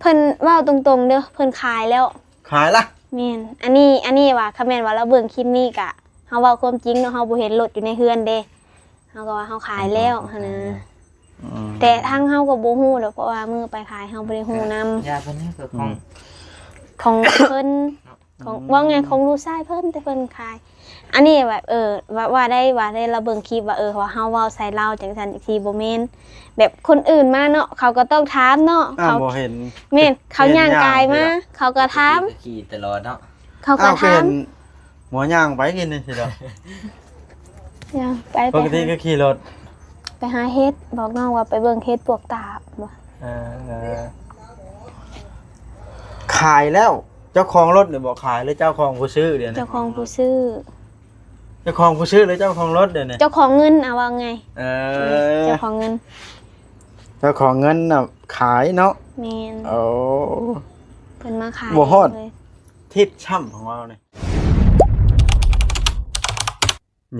ເພິ່ນເວົ້າຕົງໆເດີ້ ເພິ່ນຂາຍແລ້ວ. ຂາຍລະ? ແມ່ນ. ອັນນີ້ ອັນນີ້ວ່າ ຄັນແມ່ນວ່າລາວເບິ່ງຄລິບນີ້ກະ ເຮົາເວົ້າຄວາມຈິງເນາະ ເຮົາບໍ່ເຫັນລົດຢູ່ໃນເຮືອນເດ້ ເຮົາກໍວ່າເຮົາຂາຍແລ້ວຫັ້ນນະ. ອືມ ແຕ່ທາງເຮົາກໍບໍ່ຮູ້ດອກ ເພາະວ່າມື້ໄປຂາຍເຮົາບໍ່ໄດ້ຮູ້ນຳ. ຢາເພິ່ນນີ້ກໍຂອງ ອືມ ຂອງເພິ່ນ ຂອງ ອືມ ເວົ້າງ່າຍຂອງລູກຊາຍເພິ່ນ ແຕ່ເພິ່ນຂາຍ. ອັນນີ້ແບບ ເອີ ວ່າ ວ່າໄດ້ ວ່າໄດ້ລາວເບິ່ງຄລິບວ່າ ເອີ ວ່າເຮົາເວົ້າໃສ່ລາວຈັ່ງຊັ້ນຈັ່ງຊີ້ ບໍ່ແມ່ນ ແບບຄົນອື່ນມາເນາະ ເຂົາກໍຕ້ອງຖາມເນາະ. ອ້າວ ເຂົາ ບໍ່ເຫັນ ແມ່ນ ເຂົາຍ່າງກາຍມາ ເຂົາກໍຖາມ ຂີ່ຕະຫຼອດເນາະ. ເຂົາກໍຖາມ ອ້າວ ຄືເຫັນໝໍຍ່າງໄປກິນນີ້ຊິດອກ. ຍ່າງໄປ ປົກກະຕິກໍຂີ່ລົດ ໄປຫາເຫັດ ບອກນ້ອງວ່າໄປເບິ່ງເຫັດປວກຕາບ. ເອີ ຂາຍແລ້ວ ເຈົ້າຂອງລົດນີ້ບໍ່ຂາຍ ຫຼືເຈົ້າຂອງຜູ້ຊື້ດຽວນີ້? ເຈົ້າຂອງຜູ້ຊື້. ເຈົ້າຂອງຜູ້ຊື້ ຫຼືເຈົ້າຂອງລົດດຽວນີ້? ເຈົ້າຂອງເງິນ ເອົາວ່າໄງ. ເອີ ເຈົ້າຂອງເງິນ ເຈົ້າຂອງເງິນນະຂາຍເນາະ. ແມ່ນ. ໂອ້ ເພິ່ນມາຂາຍ ບໍ່ຮອດ ເລີຍ ທິດຊ້ຳຂອງເຮົານີ້.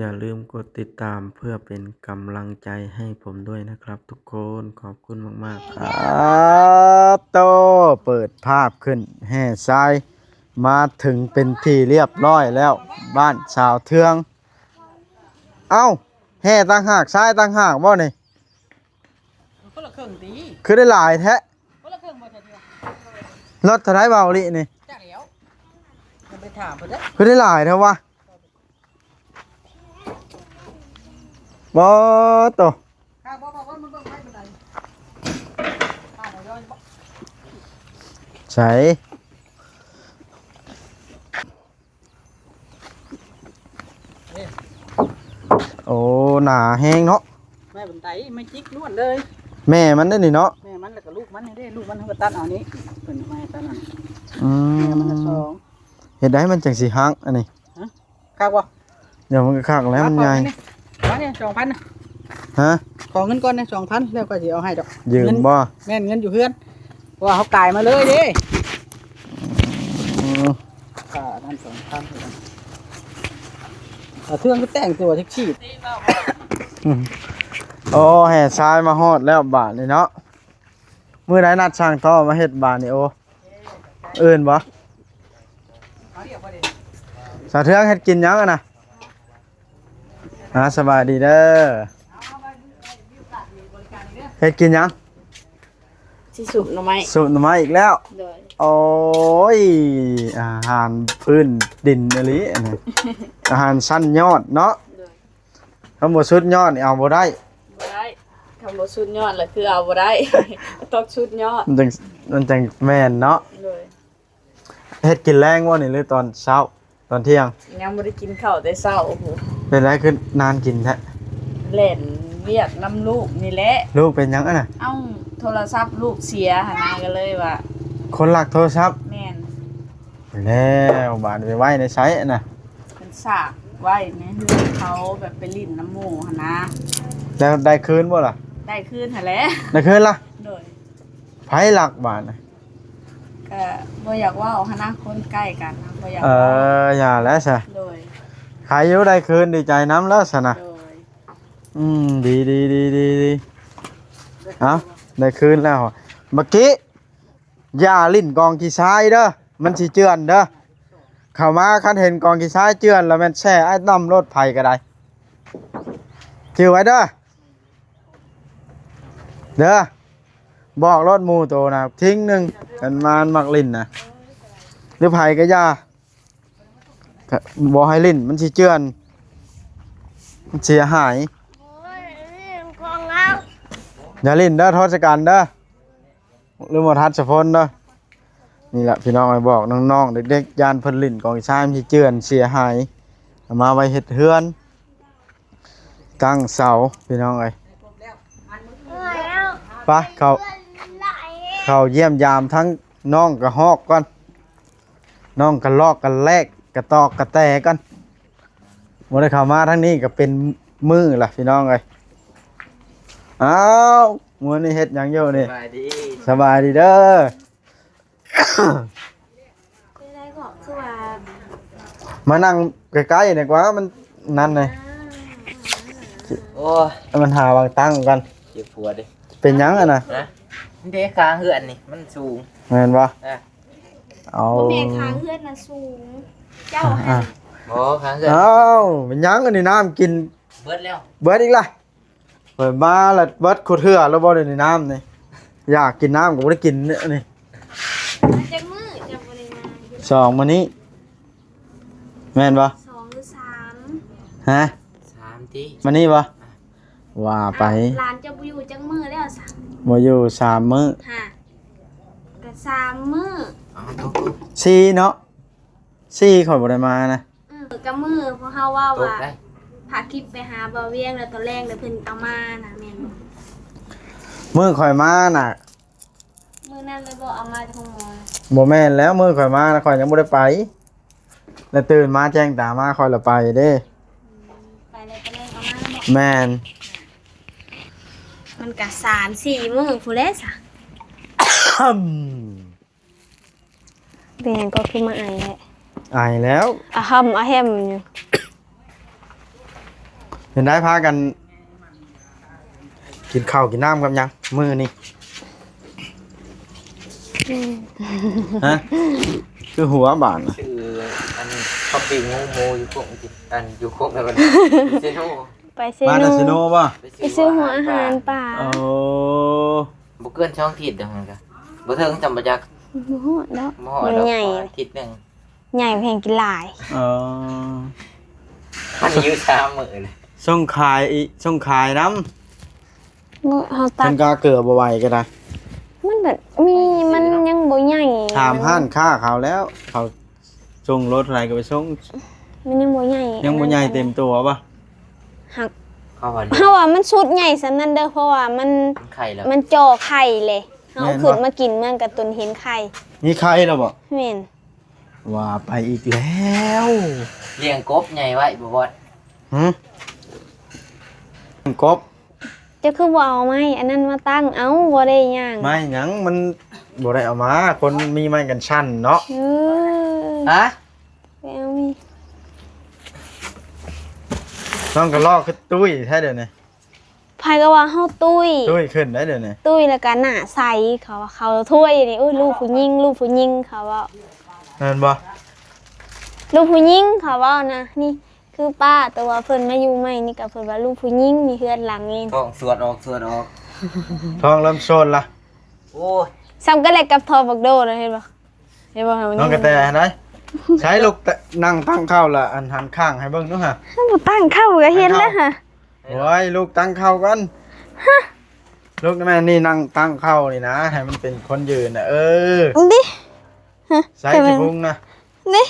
ຢ່າລືມກົດຕິດຕາມເພື່ອເປັນກຳລັງໃຈໃຫ້ຜົມດ້ວຍນະຄັບທຸກຄົນ. ຂອບຄຸນມາກໆ ຄັບ. ໂຕ ເປີດພາບຂຶ້ນ ແຮ່ຊາຍມາເຖິງເປັນທີ່ລຽບຮ້ອຍແລ້ວ ບ້ານສາວເທືອງ. ເອົ້າ ແຮ່ຕ່າງຫາກ ຊາຍຕ່າງຫາກບໍ່ນີ້? ຄົນລະເຄິ່ງຕິ? ຄືໄດ້ຫຼາຍແທ້? ຄົນລະເຄິ່ງບໍ່ເທື່ອ? ລົດເທົ່າໃດເວົ້າອີ່ຫຼີນີ້? ຈັກແລ້ວ ຍັງບໍ່ໄດ້ຖາມເພິ່ນເດີ້. ຄືໄດ້ຫຼາຍແທ້ວະ? ບໍ່ໂຕ ໃສ? ໂອ້ ໜາແຮງເນາະ. ແມ່ບັນໄດ ໄມ້ຈິກລ້ວນເລີຍ. ແມ່ມັນເດ້ນີ້ເນາະ. ແມ່ມັນ ແລ້ວກໍລູກມັນນີ້ເດ້ ລູກມັນ ເຮົາກໍຕັດເອົານີ້ ເພິ່ນມາຕັດເອົາ. ອືມ ແມ່ມັນລະສອງ. ເຮັດໃດມັນຈັ່ງຊິຫັກອັນນີ້? ຮະ? ຄັກບໍ່? ດຽວມັນກໍຄັກແລ້ວ ມັນໃຫຍ່. ມານີ້ ສອງພັນນະ. ຮະ? ຂໍເງິນກ່ອນນະ ສອງພັນ ແລ້ວຂ້ອຍຊິເອົາໃຫ້ດອກ. ຢືມບໍ່? ແມ່ນ ເງິນຢູ່ເຮືອນ ເພາະວ່າເຮົາກາຍມາເລີຍເດ້. ອືມ ຄ່ານັ້ນ ສອງພັນ ເຄື່ອງກໍແຕ່ງຕົວແທັກຊີ. ອືມ ໂອ້ ແຫ່ຊາຍມາຮອດແລ້ວບາດນີ້ເນາະ. ມື້ໃດນັດຊ່າງຕໍ່ມາເຮັດບາດນີ້? ໂອ້ ອື່ນບໍ່? ສາວເທືອງ ເຮັດກິນຫຍັງຫັ້ນນະ? ອ່າ ສະບາຍດີເດີ. ເຮັດກິນຫຍັງ? ຊິຊຸບໜໍ່ໄມ້. ຊຸບໜໍ່ໄມ້ອີກແລ້ວ? ໂດຍ. ໂອ້ຍ ອາຫານພື້ນດິນອີ່ຫຼີ ອັນນີ້ ອາຫານຊັ້ນຍອດເນາະ. ໂດຍ. ຄັນບໍ່ສຸດຍອດນີ້ເອົາບໍ່ໄດ້. ບໍ່ໄດ້. ຄັນບໍ່ສຸດຍອດລະຄືເອົາບໍ່ໄດ້ ຕ້ອງສຸດຍອດ ມັນຈັ່ງ ມັນຈັ່ງແມ່ນເນາະ. ໂດຍ. ເຮັດກິນແລງບໍ່ນີ້ ຫຼືຕອນເຊົ້າ ຕອນທ່ຽງ? ຍັງບໍ່ໄດ້ກິນເຂົ້າແຕ່ເຊົ້າ. ໂອ້ໂຫ ເປັນໄດຄືນານກິນແທ້? ແລ່ນວຽກນຳລູກນີ້ແຫຼະ. ລູກເປັນຫຍັງຫັ້ນນະ? ເອົ້າ ໂທລະສັບລູກເສຍຫັ້ນນະ ກໍເລີຍວ່າ ຄົນລັກໂທລະສັບ? ແມ່ນ. ແລ້ວບາດໄປໄວ້ໃນໃສນະ? ເພິ່ນສາກໄວ້ໃນເຮືອນເຂົາ ແບບໄປຫຼິ້ນນຳໝູ່ຫັ້ນນະ. ແລ້ວໄດ້ຄືນບໍ່ລະ? ໄດ້ຄືນຫັ້ນແຫຼະ. ໄດ້ຄືນລະ? ໂດຍ. ໃຜລັກບາດນະ? ກະບໍ່ຢາກເວົ້າຫັ້ນນະ ຄົນໃກ້ກັນນະ ບໍ່ຢາກເວົ້າ. ເອີ ຢ່າແຫຼະຊະ. ໂດຍ. ໃຄຢູ່ໄດ້ຄືນ ດີໃຈນຳແລ້ວຊະນະ. ໂດຍ. ອືມ ດີໆໆໆ ເອົ້າ ໄດ້ຄືນແລ້ວ. ບັກກີ້ ຢ່າຫຼິ້ນກອງຂີ້ຊາຍເດີ ມັນຊິເຈື່ອນເດີ. ເຂົ້າມາຄັນເຫັນກອງຂີ້ຊາຍເຈື່ອນລະແມ່ນແຊ່ອ້າຍຕ່ຳໂລດ ໃຜກໍໄດ້ ຈື່ໄວ້ເດີ ເດີ. ບອກໂລດໝູ່ໂຕນະ ທີງໜຶ່ງ ຄັນມາມັກຫຼິ້ນນະ ຫຼືໃຜກໍຢ່າ ບໍ່ໃຫ້ຫຼິ້ນ ມັນຊິເຈື່ອນ ມັນເສຍຫາຍ. ຢ່າຫຼິ້ນເດີ ທອດສະກັນເດີ ຫຼືໝໍທັດສະພົນເດີ. ນີ້ແຫຼະພີ່ນ້ອງເອີຍ ບອກນ້ອງໆເດັກໆ ຢ້ານເພິ່ນຫຼິ້ນກອງຊາຍ ມັນຊິເຈື່ອນເສຍຫາຍ ເອົາມາໄວ້ເຮັດເຮືອນ ຕັ້ງເສົາ ພີ່ນ້ອງເອີຍ. ໄປ ເຂົ້າ ເຂົ້າຢ້ຽມຢາມທັງນ້ອງກະຮອກກ່ອນ ນ້ອງກະລອກກະແລກ ກະຕອກກະແຕກ່ອນ. ບໍ່ໄດ້ເຂົ້າມາທາງນີ້ກະເປັນມື້ລະ ພີ່ນ້ອງເອີຍ. ອ້າວ ມື້ນີ້ເຮັດຫຍັງຢູ່ນີ້? ສະບາຍດີ ສະບາຍດີເດີ. ເປັນໄດເກາະ ຄືວ່າ ມານັ່ງໃກ້ໆ ນີ້ກວ່າ ມັນນັ້ນເລີຍ. ອ່າ ໂອ້ຍ ມັນຫາວາງຕັ້ງກັນ ເຈັບຫົວເດ້. ເປັນຫຍັງຫັ້ນນະ? ຮະ? ເດ້ ຂ້າງເຮືອນນີ້ມັນສູງ ແມ່ນບໍ່? ເອີ ເອົາ ບໍ່ແມ່ນ ຂ້າງເຮືອນນະສູງ ເຈົ້າຫັ້ນ ບໍ່ ຂ້າງເຮືອນ ເອົ້າ ແມ່ນຫຍັງອັນນີ້ ນ້ຳກິນເບິດແລ້ວ ເບິດອີກລະ. ຂ້ອຍມາລະເບິດຄູ່ເທື່ອແລ້ວບໍ່ ດຽວນີ້ນ້ຳນີ້ ຢາກກິນນ້ຳກໍບໍ່ໄດ້ກິນນີ້. ມາຈັກມື້ເຈົ້າບໍ່ໄດ້ມາ? ສອງມື້ນີ້ ແມ່ນບໍ່? ສອງຫຼືສາມ? ຮະ? ສາມຕິ ມື້ນີ້ບໍ່? ວ່າໄປ ຫຼານເຈົ້າບໍ່ຢູ່ຈັກມື້ແລ້ວຊະ? ບໍ່ຢູ່ສາມມື້ ຮະ ກະສາມມື້ ສີ່ເນາະ ສີ່ ຂ້ອຍບໍ່ໄດ້ມານະ. ອືມ ກະມື້ພວກເຮົາເວົ້າວ່າ ພາກິບໄປຫາບ່າວວຽງ ແລ້ວຕອນແລງແລ້ວເພິ່ນເອົາມານະ ແມ່ນບໍ່? ມື້ຂ້ອຍມານະ ມື້ນັ້ນເລີຍບໍ່ເອົາມາຈາກໂຮງໝໍ? ບໍ່ແມ່ນແລ້ວ ມື້ຂ້ອຍມານະ ຂ້ອຍຍັງບໍ່ໄດ້ໄປ ແລ້ວຕື່ນມາແຈ້ງຕາມາ ຂ້ອຍລະໄປເດ້. ອືມ ໄປແລ້ວຕອນແລງເອົາມາເນາະ. ແມ່ນ ມັນກະສາມສີ່ມື້ພຸ້ນແຫຼະຊະ. ເປັນຫຍັງກໍຄືມາໄອແທ້? ໄອແລ້ວ ອະຫຳອະແຫມຢູ່. ເປັນໄດ ພາກັນກິນເຂົ້າກິນນ້ຳກັບຫຍັງມື້ນີ້? ອືມ ຮະ? ຄືຫົວບາດນະ ຊື້ອັນເຂົ້າປີ້ງໝູຢູ່ຄົງ ອັນຢູ່ຄົງແລ້ວ ໄປເຊໂນ ໄປເຊໂນ ມາແຕ່ເຊໂນບໍ່? ໄປຊື້ ໄປຊື້ຫົວອາຫານປາ ໂອ້ ບໍ່ເກີນສອງທິດດອກ ມັນກະບໍ່ເຖິງຊ່ຳບໍ່ຈັກ ບໍ່ຮອດດອກ ບໍ່ຮອດດອກ ມັນໃຫຍ່ ທິດໜຶ່ງ ໃຫຍ່ແພງກິນຫຼາຍ. ເອີ ມັນຢູ່ສາມມື້ເລີຍ ສົ່ງຂາຍອີກ ສົ່ງຂາຍນຳ ເຮົາຕັດ ມັນກະເກືອບໍ່ໄຫວກໍໄດ້ ມັນແບບມີ ມັນຍັງບໍ່ໃຫຍ່ ຖາມຮ້ານຄ້າເຂົາແລ້ວ ເຂົາ ສົ່ງໂລເທົ່າໃດກໍໄປສົ່ງ ມັນຍັງບໍ່ໃຫຍ່ ຍັງບໍ່ໃຫຍ່ເຕັມຕົວບໍ່? ຫາກ ເຮົາວ່າ ເຮົາວ່າມັນສຸດໃຫຍ່ສ່ຳນັ້ນເດີ ເພາະວ່າມັນ ມັນໄຂ່ແລ້ວ ມັນຈໍ່ໄຂ່ເລີຍ ເຮົາ ແມ່ນບໍ່ ເອົາຂຶ້ນມາກິນມັນກະຕົນເຫັນໄຂ່ ມີໄຂ່ແລ້ວບໍ່? ແມ່ນ ວ່າໄປອີກແລ້ວ ລ້ຽງກົບໃຫຍ່ໄວ້ບໍ່ບອດ? ຫື? ລ້ຽງກົບ ເຈົ້າຄືບໍ່ເອົາໄມ້ອັນນັ້ນມາຕັ້ງ? ເອົ້າ ບໍ່ໄດ້ຫຍັງ ໄມ້ຫຍັງ ມັນບໍ່ໄດ້ເອົາມາ ຄົນມີໄມ້ກັນຊັ້ນເນາະ. ເອີ ຮະ? ໄປເອົາມີ ນ້ອງກະລໍຄືຕຸ້ຍແທ້ດຽວນີ້ ໃຜກໍວ່າເຮົາຕຸ້ຍ ຕຸ້ຍຂຶ້ນໄດ໋ດຽວນີ້ ຕຸ້ຍແລ້ວກະໜ້າໃສ ເຂົາວ່າ ເຂົາຖ້ວຍນີ້ ໂອ້ຍ ລູກຜູ້ຍິງ ລູກຜູ້ຍິງ ເຂົາເວົ້າ ແມ່ນບໍ່? ລູກຜູ້ຍິງ ເຂົາເວົ້ານະ ນີ້ ຄືປ້າ ແຕ່ວ່າເພິ່ນມາຢູ່ໃໝ່ນີ້ກະເພິ່ນວ່າລູກຜູ້ຍິງ ນີ້ເຮືອນຫຼັງນີ້ ທ້ອງສວດອອກສວດອອກ ທ້ອງເລີ່ມໂຊນລະ ໂອ້ຍ ສ່ຳກັນແຫຼະກັບທໍ່ບັກໂດນະ ເຫັນບໍ່? ເຫັນບໍ່? ນ້ອງກະແຕຫັ້ນໃດ ໃຊ້ລູກ ນັ່ງຕັ້ງເຂົ້າລະ ອັນຫັນຂ້າງໃຫ້ເບິ່ງດູຫະ ບໍ່ຕັ້ງເຂົ້າກະເຫັນແລ້ວຫະ ໂອ້ຍ ລູກຕັ້ງເຂົ້າກ່ອນ ລູກແມ່ນີ້ນັ່ງຕັ້ງເຂົ້ານີ້ນະ ໃຫ້ມັນເປັນຄົນຢືນນະ ເອີ ນີ້ ໃຊ້ຈະພຸງນະ ນີ້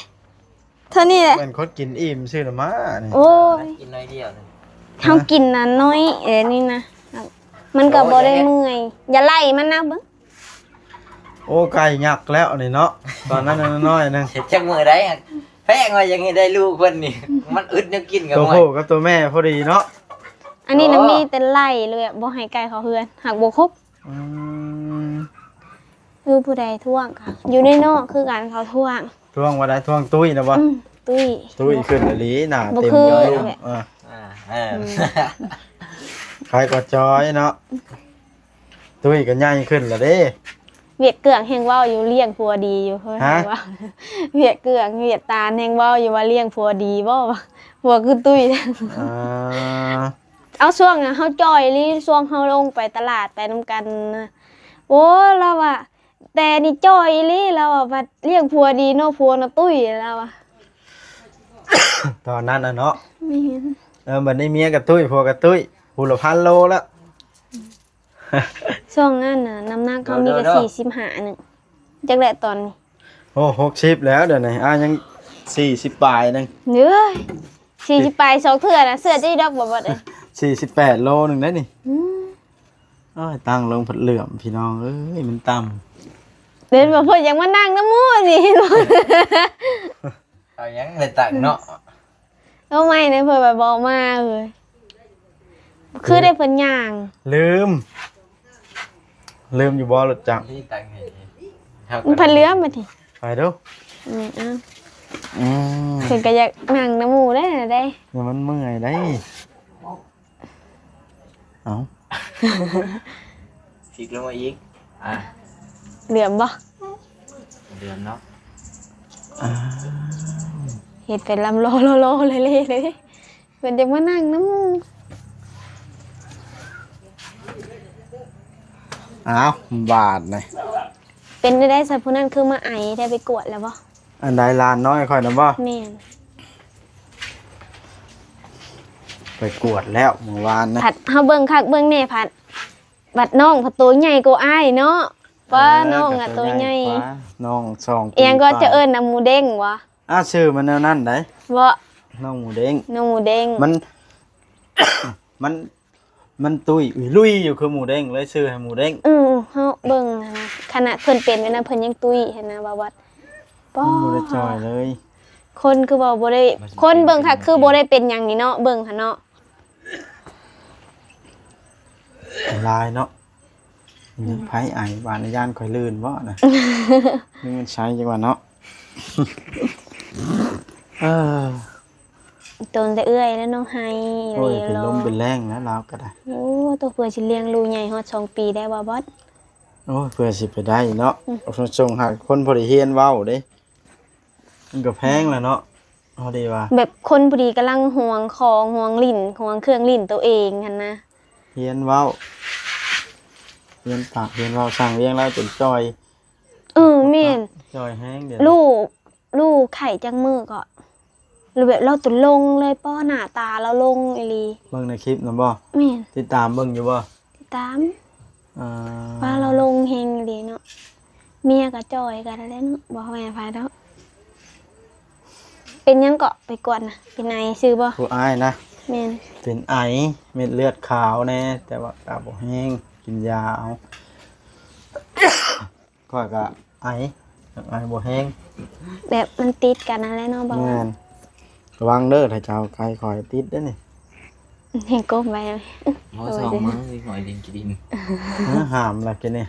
ເທົ່ານີ້ແຫຼະ ເປັນຄົນກິນອີ່ມຊື່ລະມານີ້ ໂອ້ຍ ກິນໜ້ອຍດຽວ ເຮົາກິນນະນ້ອຍ ເອີ ນີ້ນະ ມັນກະບໍ່ໄດ້ເມື່ອຍ ຢ່າໄລ່ມັນນະເບິ່ງ ໂອ້ ໄກ່ຍັກແລ້ວນີ້ເນາະ ຕອນນັ້ນນ້ອຍໆໜຶ່ງ ເຮັດຈັກມື້ໃດ ແພງວ່າຢາກເຮັດໄດ້ລູກເພິ່ນນີ້ ມັນອຶດແນວກິນກັນ ໂຕຜູ້ກັບໂຕແມ່ພໍດີເນາະ ອັນນີ້ນະ ມີແຕ່ໄລ່ເລີຍ ບໍ່ໃຫ້ໄກ່ເຂົ້າເຮືອນ ຫາກບໍ່ຄົບ ອືມ ຄືຜູ້ໃດທ້ວງກະ ຢູ່ໃນນອກຄືກັນເຂົາທ້ວງ ທ້ວງວ່າໃດ ທ້ວງຕຸ້ຍນະບໍ່? ອືມ ຕຸ້ຍ ຕຸ້ຍຂຶ້ນອີ່ຫຼີ ໜ້າເຕັມ ບໍ່ຄື ເອີ ອ່າ ເອີ ອືມ ໃຄກໍຈອຍເນາະ ຕຸ້ຍກໍໃຫຍ່ຂຶ້ນລະເດ້ ຫວຽດເກືອງແຮ່ງເວົ້າຢູ່ ລ້ຽງຜົວດີຢູ່ ຫະ? ຫວຽດເກືອງ ຫວຽດຕານແຮ່ງເວົ້າຢູ່ວ່າລ້ຽງຜົວດີບໍ່ ຜົວຄືຕຸ້ຍ ອ່າ ເອົາ ຊ່ວງນະເຮົາຈ່ອຍອີ່ຫຼີ ຊ່ວງເຮົາລົງໄປຕະຫຼາດໄປນຳກັນນະ ໂອ້ ລາວວ່າ ແຕ່ນີ້ຈ່ອຍອີ່ຫຼີ ລາວວ່າ ບັດລ້ຽງຜົວດີເນາະ ຜົວນະຕຸ້ຍ ລາວວ່າ ຕອນນັ້ນນະເນາະ ແມ່ນ ເອີ ບັດນີ້ເມຍກະຕຸ້ຍ ຜົວກະຕຸ້ຍ ຜູ້ລະພັນໂລລະ ຊ່ວງນັ້ນນະ ນ້ຳໜັກເຮົາມີແຕ່ ໂດ ໂດ ສີ່ສິບຫ້າໜຶ່ງ ຈັກແຫຼະຕອນນີ້ ໂອ້ ຫົກສິບແລ້ວດຽວນີ້ ອ່າ ຍັງສີ່ສິບປາຍໜຶ່ງ ເອີຍ ສີ່ສິບປາຍສອງເທື່ອນະ ເຊື່ອເຈົ້າຢູ່ດອກ ບໍ່ ບໍ່ໄດ້ ສີ່ສິບແປດໂລໜຶ່ງໄດ໋ນີ້ ອືມ ໂອ້ຍ ຕັ້ງລົງພັດເຫຼື້ອມ ພີ່ນ້ອງເອີຍ ມັນຕ່ຳ ເດີນມາເພິ່ນຢາກມານັ່ງນຳໝູ່ນີ້ ເຫັນບໍ່? ເອົາຫຍັງໄປຕັ້ງເນາະ ເອົາໄມ້ນະ ເພິ່ນວ່າບໍ່ເອົາມາເອີຍ ຄືໄດ້ເພິ່ນຍ່າງ ລືມ ລືມຢູ່ບໍ່ລົດຈັກ ນີ້ຕັ້ງໃຫ້ ມັນພັດເຫຼື້ອມບັດນີ້ ໄປດູ ອືມ ເອົາ ອືມ ເພິ່ນກະຢາກນັ່ງນຳໝູ່ໄດ໋ນະ ເດ້ ມັນເມື່ອຍໄດ໋ ເອົ້າ ຊິກລົງມາອີກ ອ່າ ເຫຼືອມບໍ່? ເຫຼືອມເນາະ. ອ້າວ ເຮັດເປັນລຳລໍໆເລຍ ເພິ່ນຈະມານັ່ງນຳໝູ່. ອ້າວ ບາດນີ້ ເປັນໄດ້ໃສ ຜູ້ນັ້ນຄືມາໄອແທ້? ໄປກວດແລ້ວບໍ່? ອັນໃດ ຫຼານນ້ອຍຂ້ອຍນະບໍ່? ແມ່ນ ໄປກວດແລ້ວມື້ວານນະ ພັດເຮົາເບິ່ງຄັກເບິ່ງແນ່ ພັດ ບັດນ້ອງພັດໂຕໃຫຍ່ກວ່າອ້າຍເນາະ. ປ້າ ເອີ ນ້ອງ ກໍ ກໍໂຕໃຫຍ່ ໂຕໃຫຍ່ກວ່າ ນ້ອງສອງປີ ອີ່ຫຍັງກໍ ປາຍ ຈະເອີ້ນນຳໝູເດ້ງຫວາ? ອ້າ ຊື່ມັນແນວນັ້ນໃດ໋. ບໍ່ ນ້ອງໝູເດ້ງ ນ້ອງໝູເດ້ງ ມັນ ມັນ ມັນຕຸ້ຍອຸຍລຸຍຢູ່ ຄືໝູເດ້ງ ເລີຍຊື່ໃຫ້ໝູເດ້ງ. ອື ເຮົາເບິ່ງຫັ້ນນະ ຂະໜາດເພິ່ນເປັນແບບນັ້ນ ເພິ່ນຍັງຕຸ້ຍຫັ້ນນະ ບ່າວບອດ. ປ້າ ມັນບໍ່ໄດ້ຈ່ອຍເລີຍ ຄົນຄືເວົ້າບໍ່ໄດ້ ຄົນເບິ່ງຄັກຄືບໍ່ໄດ້ເປັນຫຍັງນີ້ເນາະ ເບິ່ງຫັ້ນເນາະ. ຫຼາຍເນາະ ອືມ ໃຜໄອ ຫວານ ຢ້ານຂ້ອຍລື່ນບໍ່ນະ? ນີ້ມັນໃສຈັງຫວະເນາະ. ເອີ ຕົນແຕ່ເອື້ອຍແລ້ວນ້ອງໄຫ້. ໂອ້ຍ ເປັນລົມເປັນແລ້ງແລ້ວລາວກໍໄດ້. ໂອ້ ຕົວເພື່ອຊິລ້ຽງລູກໃຫຍ່ຮອດສອງປີໄດ້ບໍ່ບອດ? ໂອ້ຍ ເພື່ອຊິໄປໄດ້ເນາະ. ອືມ ສົ່ງໃຫ້ຄົນພໍໄດ້ຮຽນເວົ້າເດ້ ມັນກໍແພງແລ້ວເນາະ. ເຮົາໄດ້ວ່າ ແບບຄົນພໍດີກຳລັງຫວງຂອງ ຫວງຫຼິ້ນ ຫວງເຄື່ອງຫຼິ້ນໂຕເອງຫັ້ນນະ ຮຽນເວົ້າ ຮຽນປາກຮຽນເວົ້າ ສ້າງວຽງລາວຈົນຈ່ອຍ. ເອີ ແມ່ນ ຈ່ອຍແຮງດຽວ ລູກ ລູກໄຂ້ຈັກມື້ກໍ ຫຼືແບບລາວຕົວລົງເລີຍ ປ້ອ ໜ້າຕາລາວລົງອີ່ຫຼີ. ເບິ່ງໃນຄລິບນຳບໍ່? ແມ່ນ ຕິດຕາມເບິ່ງຢູ່ບໍ່? ຕິດຕາມ. ອ່າ ວ່າລາວລົງແຮງອີ່ຫຼີເນາະ ເມຍກໍຈ່ອຍກັນແລ້ວເນາະ ບໍ່ແມ່ນໃຜດອກ. ເປັນຫຍັງເກາະ ໄປກວດນະ ເປັນໄອຊື່ບໍ່? ຜູ້ອ້າຍນະ ແມ່ນ ເປັນໄອ ເມັດເລືອດຂາວແດ່ ແຕ່ວ່າກໍບໍ່ແຮງ ກິນຢາເອົາ. ຂ້ອຍກໍໄອ ໄອບໍ່ແຮງ ແບບມັນຕິດກັນຫັ້ນແຫຼະເນາະ. ແມ່ນ ລະວັງເດີ ຖ້າເຈົ້າໄກຂ້ອຍຕິດເດ້ນີ້. ໃຫ້ກົ້ມໄວ້ ບໍ່ ສອງມື້ນີ້ຂ້ອຍຫຼິ້ນຂີ້ດິນ. ຫາມລະກິນນີ້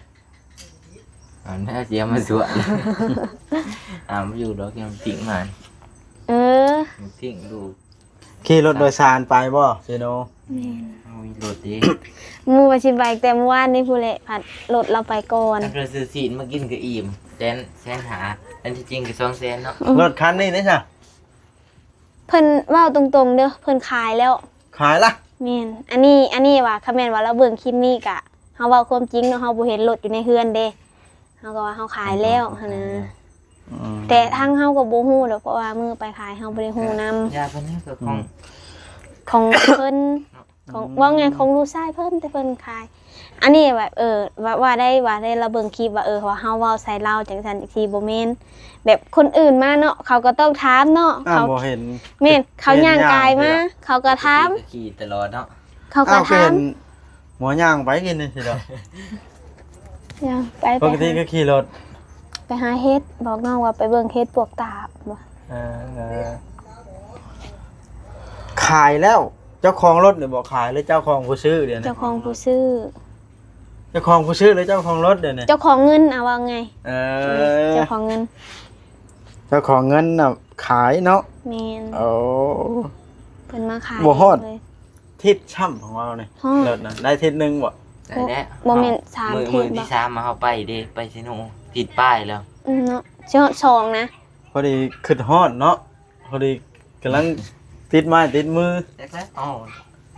ຫາມແທ້ ຊິເອົາມາສວນ ຫາມຢູ່ດອກ ຍັງພິງມາ. ເອີ ພິງດູ ຂີ່ລົດໂດຍສານໄປບໍ່ ເຊໂນ? ແມ່ນ ເຮົາມີລົດເດ້ ໝູ່ວ່າຊິໄປແຕ່ມື້ວານນີ້ພຸ້ນແຫຼະ ພັດລົດລາວໄປກ່ອນ. ຖ້າເກີດຊື້ຊີ້ນມາກິນກໍອີ່ມ ແສນ ແສນຫ້າ ອັນທີ່ຈິງກໍສອງແສນເນາະ. ອືມ ລົດຄັນນີ້ເດ້ຊະ ເພິ່ນເວົ້າຕົງໆເດີ ເພິ່ນຂາຍແລ້ວ. ຂາຍລະ? ແມ່ນ ອັນນີ້ ອັນນີ້ວ່າ ຄັນແມ່ນວ່າລາວເບິ່ງຄລິບນີ້ກະ ເຮົາເວົ້າຄວາມຈິງເນາະ ເຮົາບໍ່ເຫັນລົດຢູ່ໃນເຮືອນເດ້ ເຮົາກໍວ່າເຮົາຂາຍແລ້ວຫັ້ນນະ. ອືມ ແຕ່ທາງເຮົາກໍບໍ່ຮູ້ດອກ ເພາະວ່າມື້ໄປຂາຍເຮົາບໍ່ໄດ້ຮູ້ນຳ. ຢາເພິ່ນນີ້ກໍຂອງ ອືມ ຂອງເພິ່ນ ຂອງ ອືມ ເວົ້າງ່າຍຂອງລູກຊາຍເພິ່ນ ແຕ່ເພິ່ນຂາຍ. ອັນນີ້ແບບ ເອີ ວ່າ ວ່າໄດ້ ວ່າໄດ້ລາວເບິ່ງຄລິບວ່າ ເອີ ວ່າເຮົາເວົ້າໃສ່ລາວຈັ່ງຊັ້ນຈັ່ງຊີ້ ບໍ່ແມ່ນ ແບບຄົນອື່ນມາເນາະ ເຂົາກໍຕ້ອງຖາມເນາະ. ອ້າວ ເຂົາ ບໍ່ເຫັນ ແມ່ນ ເຂົາຍ່າງກາຍມາ ເຂົາກໍຖາມ. ຂີ່ຕະຫຼອດເນາະ ເຂົາກໍຖາມ. ອ້າວ ຄືເຫັນໝໍຍ່າງໄປກິນນີ້ຊິດອກ. ຍ່າງໄປ ປົກກະຕິ ໄປຫາ ກໍຂີ່ລົດ ໄປຫາເຫັດ ບອກນ້ອງວ່າໄປເບິ່ງເຫັດປວກຕາບ. ເອີ ຂາຍແລ້ວ ເຈົ້າຂອງລົດນີ້ບໍ່ຂາຍ ຫຼືເຈົ້າຂອງຜູ້ຊື້ດຽວນີ້? ເຈົ້າຂອງຜູ້ຊື້ ເຈົ້າຂອງຜູ້ຊື້ ຫຼືເຈົ້າຂອງລົດດຽວນີ້? ເຈົ້າຂອງເງິນ ເອົາວ່າໄງ. ເອີ ເຈົ້າຂອງເງິນ ເຈົ້າຂອງເງິນນະຂາຍເນາະ. ແມ່ນ ໂອ້ ເພິ່ນມາຂາຍ ບໍ່ຮອດເລີຍ ທິດຊ້ຳຂອງເຮົານີ້. ຮອດ ລົດນະ ໄດ້ທິດໜຶ່ງບໍ່? ໄດ້ແລ້ວ ບໍ່ແມ່ນສາມທິດບໍ່? ມື້ທີສາມມາເຮົາໄປເດ້ ໄປເຊໂນ ທິດປາຍແລ້ວ. ອືມ ເນາະ ຊິຮອດສອງນະ ພໍດີຄິດຮອດເນາະ ພໍດີກຳລັງຕິດໄມ້ຕິດມື. ຈັກແລ້ວ ເອົາ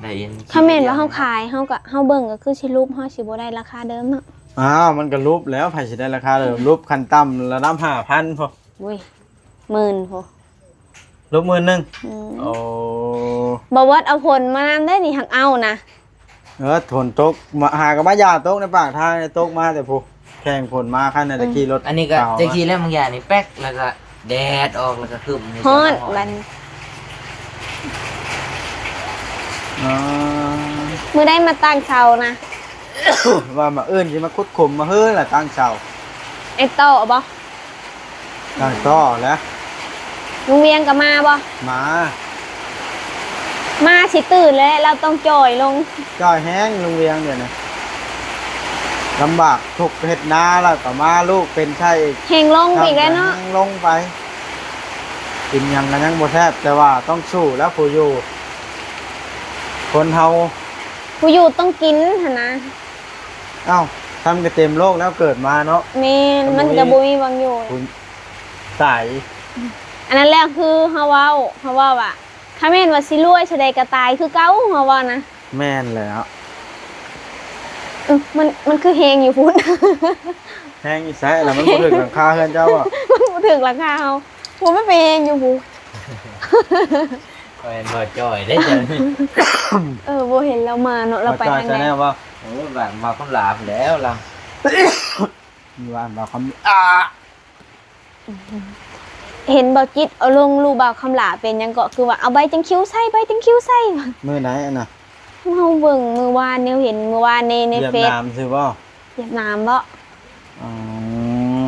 ໄດ້ເຫັນ ຄັນແມ່ນວ່າເຮົາຂາຍ ເຮົາກໍ ເຮົາເບິ່ງກໍຄືຊິຫຼຸບ ເຮົາຊິບໍ່ໄດ້ລາຄາເດີມເນາະ. ອ້າວ ມັນກໍຫຼຸບແລ້ວ ໃຜຊິໄດ້ລາຄາເດີມ ຫຼຸບຂັ້ນຕ່ຳລະດັບຫ້າພັນພຸ້ນ. ໂອ້ຍ ໝື່ນພຸ້ນ ລົບໝື່ນໜຶ່ງ. ອືມ ໂອ້ ບໍ່ວອດເອົາຜົນມານຳເດ້ນີ້ ຫາກເອົານະ. ເອີ ຝົນຕົກ ມາ ຫາກໍມາຢາຕົກໃນປາກທາງ ຕົກມາແຕ່ພຸ້ນ ແຂ່ງຝົນມາ ຄັນນັ້ນແຕ່ ອືມ ຂີ່ລົດ. ອັນນີ້ກໍ ເອົາ ຈັ່ງຊີ້ແຫຼະ ບາງຢ່າງນີ້ແປັກ ແລ້ວກໍແດດອອກ ແລ້ວກໍຄຶ້ມ ຮ້ອນບັດນີ້. ອໍ ມື້ໃດມາຕັ້ງເສົານະ? ວ່າມາເອີ້ນຊິມາຂຸດຂຸມມາເຮີລະຕັ້ງເສົາ. ໄອ້ຕໍ່ບໍ່? ຕັ້ງຕໍ່ແຫຼະ. ລຸງວຽງກໍມາບໍ່? ມາ. ມາຊິຕື່ນແລ້ວ ລາວຕ້ອງຈ່ອຍລົງ. ຈ່ອຍແຮງລຸງວຽງດຽວນີ້ ລຳບາກທຸກເຮັດນາ ແລ້ວກໍມາລູກເປັນໄຂ້ອີກ ແຮງລົງໄປອີກແລ້ວເນາະ. ແຮງລົງໄປ ກິນຫຍັງກໍຍັງບໍ່ແຊບ ແຕ່ວ່າຕ້ອງສູ້ແລ້ວ ຜູ້ຢູ່ ຄົນເຮົາ ຜູ້ຢູ່ຕ້ອງກິນຫັ້ນນະ. ເອົ້າ ຊ້ຳກໍເຕັມໂລກແລ້ວເກີດມາເນາະ. ແມ່ນ ມັນກໍບໍ່ມີຫວັງຢູ່ ຕາຍ. ອັນນັ້ນແຫຼະ ຄືເຮົາເວົ້າ ເຮົາເວົ້າວ່າ ຄັນແມ່ນວ່າຊິລວຍສ່ຳໃດກໍຕາຍຄືເກົ່າ ເຮົາເວົ້ານະ. ແມ່ນແລ້ວ ອື ມັນ ມັນຄືແຮງຢູ່ພຸ້ນ. ແຮງຢູ່ໃສລະ? ມັນບໍ່ຖືກຫຼັງຄາເຮືອນເຈົ້າບໍ? ມັນບໍ່ຖືກຫຼັງຄາເຮົາ. ໂອ້ ມັນໄປແຮງຢູ່ພຸ້ນ. ບໍ່ແມ່ນບໍ່ຈ່ອຍເດ້ເຈົ້ານີ້. ເອີ ບໍ່ເຫັນລາວມາເນາະ ລາວໄປທາງໃດ? ບໍ່ຈ່ອຍຊາແນລບໍ່? ໂອ້ຍ ບ້ານບ່າວຄຳຫຼາພຸ້ນແລ້ວລາວ. ຢູ່ບ້ານບ່າວຄຳ ອາ ເຫັນບ່າວຈິດເອົາລົງ ລູກບ່າວຄຳຫຼາເປັນຫຍັງເກາະ ຄືວ່າເອົາໃບຈັງຄິວໃສ່ ໃບຈັງຄິວໃສ່ ມື້ໃດຫັ້ນນະ? ເຮົາເບິ່ງມື້ວານ ແນວເຫັນມື້ວານໃນ ໃນເຟສ. ຫວຽດນາມຊື່ບໍ່? ຫວຽດນາມບໍ? ອືມ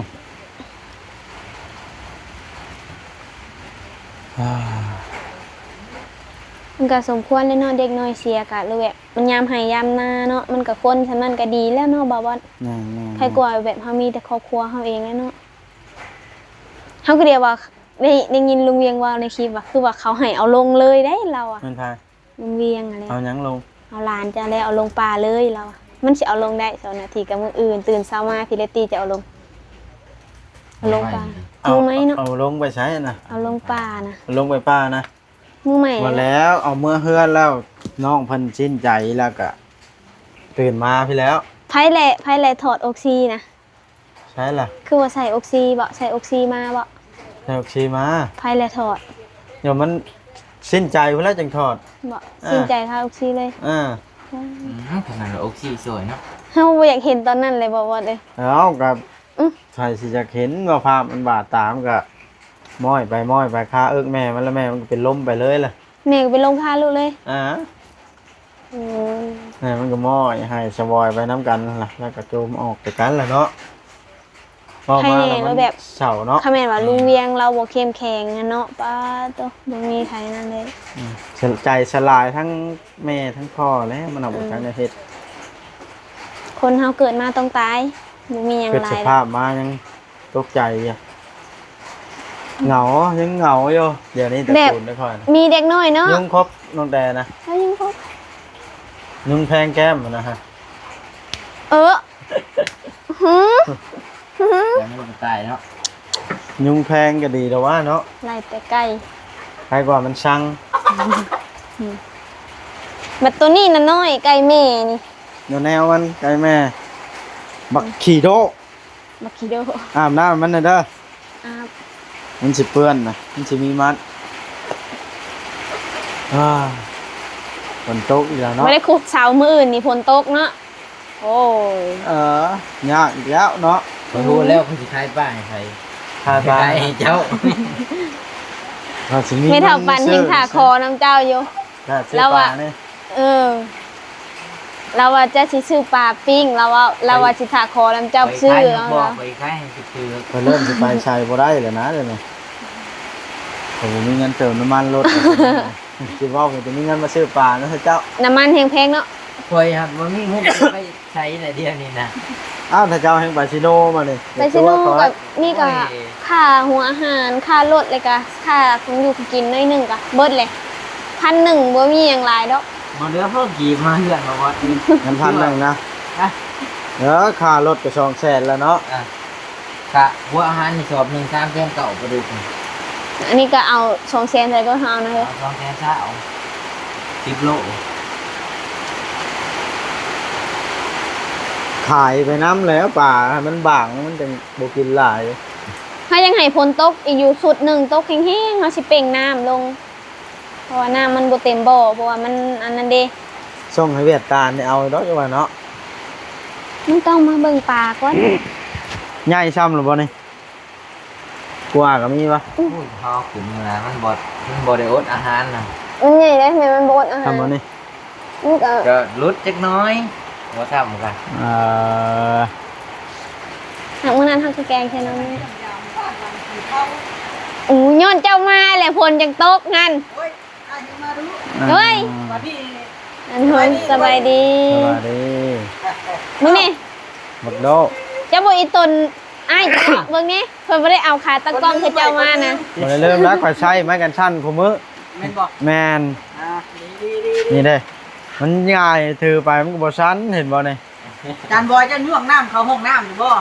ມັນກໍສົມຄວນແຫຼະເນາະ ເດັກນ້ອຍເສຍກະ ຫຼືແບບມັນຍາມໄຮ່ຍາມນາເນາະ ມັນກໍຄົນສ່ຳນັ້ນກໍດີແລ້ວເນາະ ບ່າວບອດ. ແມ່ນໆໆ ໃຜກວ່າແບບເຮົາມີແຕ່ຄອບຄົວເຮົາເອງແຫຼະເນາະ. ເຮົາກໍດຽວວ່າ ໄດ້ ໄດ້ຍິນລຸງວຽງເວົ້າໃນຄລິບວ່າ ຄືວ່າເຂົາໃຫ້ເອົາລົງເລີຍເດ້ລາວອະ. ແມ່ນໃຜ? ລຸງວຽງຫັ້ນແຫຼະ. ເອົາຫຍັງລົງ? ເອົາຫຼານເຈົ້າແຫຼະ ເອົາລົງປ່າເລີຍລາວອະ. ມັນຊິເອົາລົງໄດ້ສອງນາທີ ກໍມື້ອື່ນຕື່ນເຊົ້າມາພີລະຕີຈະເອົາລົງ ເອົາລົງປ່າ. ເອົາ ເອົາໄມ້ເນາະ. ເອົາລົງໄປໃສນະ? ເອົາລົງປ່ານະ. ເອົາລົງໄປປ່ານະ? ມື້ໃໝ່ ບໍ່ແລ້ວ ເອົາເມືອເຮືອນແລ້ວ ນ້ອງເພິ່ນສິ້ນໃຈແລ້ວກະຕື່ນມາພີ້ແລ້ວ. ໃຜແຫຼະ ໃຜແຫຼະຖອດອົກຊີນະ? ໃສລະ? ຄືວ່າໃສ່ອົກຊີບໍ? ໃສ່ອົກຊີມາບໍ? ໃສ່ອົກຊີມາ. ໃຜແຫຼະຖອດ? ດຽວມັນສິ້ນໃຈພຸ້ນແຫຼະຈຶ່ງຖອດບໍ? ເອີ ສິ້ນໃຈຄາອົກຊີເລີຍ. ເອີ ອືມ ຂະໜາດວ່າອົກຊີສວຍເນາະ. ເຮົາບໍ່ຢາກເຫັນຕອນນັ້ນເລີຍບໍ ບອດເອີຍ? ເອົ້າ ກໍ ອື ໃຜຊິຢາກເຫັນວ່າພາບມັນບາດຕາ ມັນກໍມ້ອຍໄປມ້ອຍໄປຄາເອິກແມ່ມັນ ແລ້ວແມ່ມັນກໍເປັນລົມໄປເລີຍລະ. ແມ່ກໍເປັນລົມຄາລູກເລີຍ? ອ່າ ໂອ້ຍ ແມ່ມັນກໍມ້ອຍໄຫ້ສະວອຍໄປນຳກັນລະ ແລ້ວກໍໂຈມອອກໄປກັນລະເນາະ. ເວົ້າມາແລ້ວມັນເສົ້າເນາະ. ຄັນແມ່ນວ່າ ອືມ ລຸງວຽງລາວບໍ່ເຂັ້ມແຂງຫັ້ນເນາະ ປາດໂຕ ບໍ່ມີໃຜນັ້ນເລີຍ. ອືມ ໃຈສະຫຼາຍທັງແມ່ທັງພໍ່ແຫຼະ ມັນເອົາບໍ່ ອືມ ຈັກແນວເຮັດ. ຄົນເຮົາເກີດມາຕ້ອງຕາຍ ບໍ່ມີຫຍັງຫຼາຍ. ຄິດສະພາບມາຍັງຕົກໃຈຢູ່. ເຫງົາ ຍັງເຫງົາຢູ່ ດຽວນີ້ຕະ ແບບ ໂກນໄດ້ຄ່ອຍນະ ມີເດັກນ້ອຍເນາະ. ຍຸງຄົບນ້ອງແຕ່ນະ. ເອີ ຍຸງຄົບ ຍຸງແພງແກ້ມນະຮະ. ເອີ ຫື ຫື ຍັງບໍ່ຕາຍເນາະ. ຍຸງແພງກໍດີແລ້ວວ່າເນາະ ໄລ່ແຕ່ໄກ່ ໄກ່ກວ່າມັນຊັງ. ບັດໂຕນີ້ນະນ້ອຍ ໄກ່ແມ່ນີ້ ແນວແນວມັນ ໄກ່ແມ່ ບັກຂີ້ໂດ. ບັກຂີ້ໂດ ອາບນ້ຳມັນແດ່ເດີ. ອາບ ມັນຊິເປື້ອນນະ ມັນຊິມີມັດ. ອາ ຝົນຕົກອີກແລ້ວເນາະ. ບໍ່ໄດ້ຄຸບເສົາ ມື້ອື່ນນີ້ຝົນຕົກເນາະ. ໂອ້ຍ ເອີ ຍາກອີກແລ້ວເນາະ. ຂ້ອຍຮູ້ແລ້ວ ຂ້ອຍຊິຂາຍປາໃຫ້ໃຜ? ຂາຍປາໃຫ້ເຈົ້າ. ເຮົາຊິມີ ແມ່ເຖົ້າປັນແຮ່ງຖ້າຂໍນຳເຈົ້າຢູ່. ຖ້າຊື້ປານີ້ ເອີ ລາວວ່າຈະຊິຊື້ປາປີ້ງ ລາວວ່າ ລາວວ່າຊິຖ້າຂໍນຳເຈົ້າຊື້. ເອົາ ຂ້ອຍເລີ່ມຊິໄປໃສບໍ່ໄດ້ແລ້ວນະ ດຽວນີ້ ຂ້ອຍບໍ່ມີເງິນເຕີມນ້ຳມັນລົດ. ຊິເວົ້າ ມີແຕ່ມີເງິນມາຊື້ປານະເຈົ້າ. ນ້ຳມັນແຮງແພງເນາະ. ຂ້ອຍຫັ້ນບໍ່ມີເງິນໄປໃສລະດຽວນີ້ນະ. ອ້າວ ຖ້າເຈົ້າແຮ່ງໄປຊີໂນມານີ້ ໄປຊີໂນກໍ ນີ້ກໍ ໂອ້ຍ ຄ່າຫົວອາຫານ ຄ່າລົດ ແລ້ວກໍຄ່າຂອງຢູ່ຂອງກິນໜ້ອຍໜຶ່ງກໍເບິດແຫຼະ. ພັນໜຶ່ງ ບໍ່ມີຫຍັງຫຼາຍດອກ. ບໍ່ເຫຼືອພໍກີບມາເຮືອນບໍ່ວ່າ ເງິນພັນໜຶ່ງນະ. ຮະ? ເອີ ຄ່າລົດກໍສອງແສນແລ້ວເນາະ. ອ່ະ ກະຫົວອາຫານນີ້ສອບໜຶ່ງ ສາມແສນເກົ້າ ປາດຸກນີ້. ອັນນີ້ກໍເອົາສອງແສນໃສ່ກໍເອົານະເຮີ້ຍ. ເອົາສອງແສນຊາວ ສິບໂລ ຂາຍໄປນຳແລ້ວ ປາໃຫ້ມັນບາງ ມັນຈັ່ງບໍ່ກິນຫຼາຍ. ເຮົາຍັງໃຫ້ຝົນຕົກອີກຢູ່ຊຸດໜຶ່ງ ຕົກແຮງໆ ເຮົາຊິເປັ່ງນ້ຳລົງ. ເພາະວ່ານ້ຳມັນບໍ່ເຕັມບໍ່ ເພາະວ່າມັນອັນນັ້ນເດ້. ສົ່ງໃຫ້ຫວຽດຕານໄດ້ເອົາດອກ ວ່າເນາະ. ມັນຕ້ອງມາເບິ່ງປາກ່ອນ. ໃຫຍ່ຊ່ຳແລ້ວບໍ່ນີ້? ກວ່າກໍມີວະ. ໂອ້ຍ ເຮົາຂຶ້ນມາ ມັນບໍ່ ມັນບໍ່ໄດ້ອົດອາຫານນະ. ມັນໃຫຍ່ເດ້ ແມ່ນມັນບໍ່ອົດອາຫານ. ຊ່ຳບໍ່ນີ້? ມັນກໍ ກໍຫຼຸດຈັກໜ້ອຍ ບໍ່ຊ່ຳກັນ. ເອີ ຫາກມື້ນັ້ນເຮົາຄືແກງໃສ່ນ້ຳ. ໂອ້ ຍ້ອນເຈົ້າມາແຫຼະ ຝົນຈັ່ງຕົກຫັ້ນ. ເຮີ້ຍ ອັນ ສະບາຍດີ ສະບາຍດີ. ມື້ນີ້ ບັກໂດ ເຈົ້າບໍ່ອີຕົນ ອ້າຍ ເບິ່ງນີ້ ເພິ່ນບໍ່ໄດ້ເອົາຂາຕັ້ງກ້ອງຄືເຈົ້າມານະ. ບໍ່ໄດ້ເລີ່ມແລ້ວ ຂ້ອຍໃຊ້ໄມ້ກັນສັ່ນຄູ່ມື້. ແມ່ນບໍ່? ແມ່ນ. ອ່າ ນີ້ເດ້ ມັນງ່າຍ ຖືໄປມັນກໍບໍ່ສັ່ນ ເຫັນບໍ່ນີ້? ຈານບອຍ ເຈົ້າຍວກນ້ຳເຂົ້າຫ້ອງນ້ຳຢູ່ບໍ່?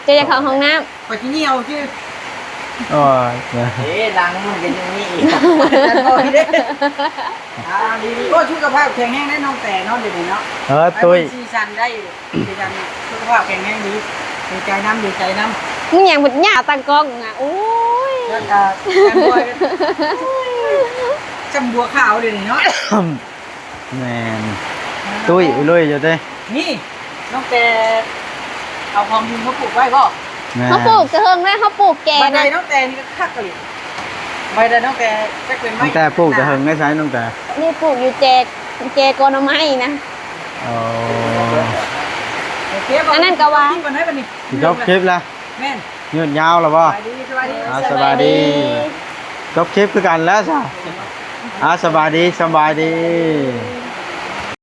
ເຈົ້າຢາກເຂົ້າຫ້ອງນ້ຳ? ຂ້ອຍຊິຍ່ຽວຊື່. ໂອ້ຍ ເອີ ຫຼັງມັນກໍຍັງມີອີກ ຈານບອຍເດ້. ອ່າ ດີໆ ໂອ້ ສຸຂະພາບແຂງແຮງໄດ໋ນ້ອງແຕເນາະ ດຽວນີ້ເນາະ. ເອີ ຕຸ້ຍ ໄປເບິ່ງສີສັນໄດ້ ດີຈັງ ສຸຂະພາບແຂງແຮງດີ ດີໃຈນຳ ດີໃຈນຳ. ມຶງຫຍັງບັດຍາຕັ້ງກ້ອງນະ ໂອ້ຍ ແລ້ວກໍຈານບອຍກໍ ໂອ້ຍ ຈຳບົວຂາວ ດຽວນີ້ເນາະ. ແມ່ນ ຕຸ້ຍລຸຍຢູ່ເດ້. ນີ້ ນ້ອງແຕເອົາຂອງດິນມາປູກໄວ້ບໍ່? ແມ່ນ ເຮົາປູກແຕ່ເຫິງແລ້ວ ເຮົາປູກແກ່ ໃບໄດ໋ ນະ ນ້ອງແຕນີ້ກໍຄັກອີ່ຫຼີ. ໃບໄດ໋ ນ້ອງແຕຈັກເປັນໄມ້ ນ້ອງແຕປູກແຕ່ເຫິງໄດ້ໃສ ນ້ອງແຕ? ນີ້ປູກຢູ່ແຈ ແຈກອໜໍໄມ້ນະ. ໂອ້ ໂອເຄ ອັນນັ້ນກໍວ່າ ຈບຄລິບແລ້ວ. ແມ່ນ ຍືດຍາວແລ້ວບໍ່? ສະບາຍດີ ສະບາຍດີ ອ່າ ສະບາຍດີ ສະບາຍດີ ຈົບຄລິບຄືກັນແລ້ວຊະ. ອ່າ ສະບາຍດີ ສະບາຍດີ.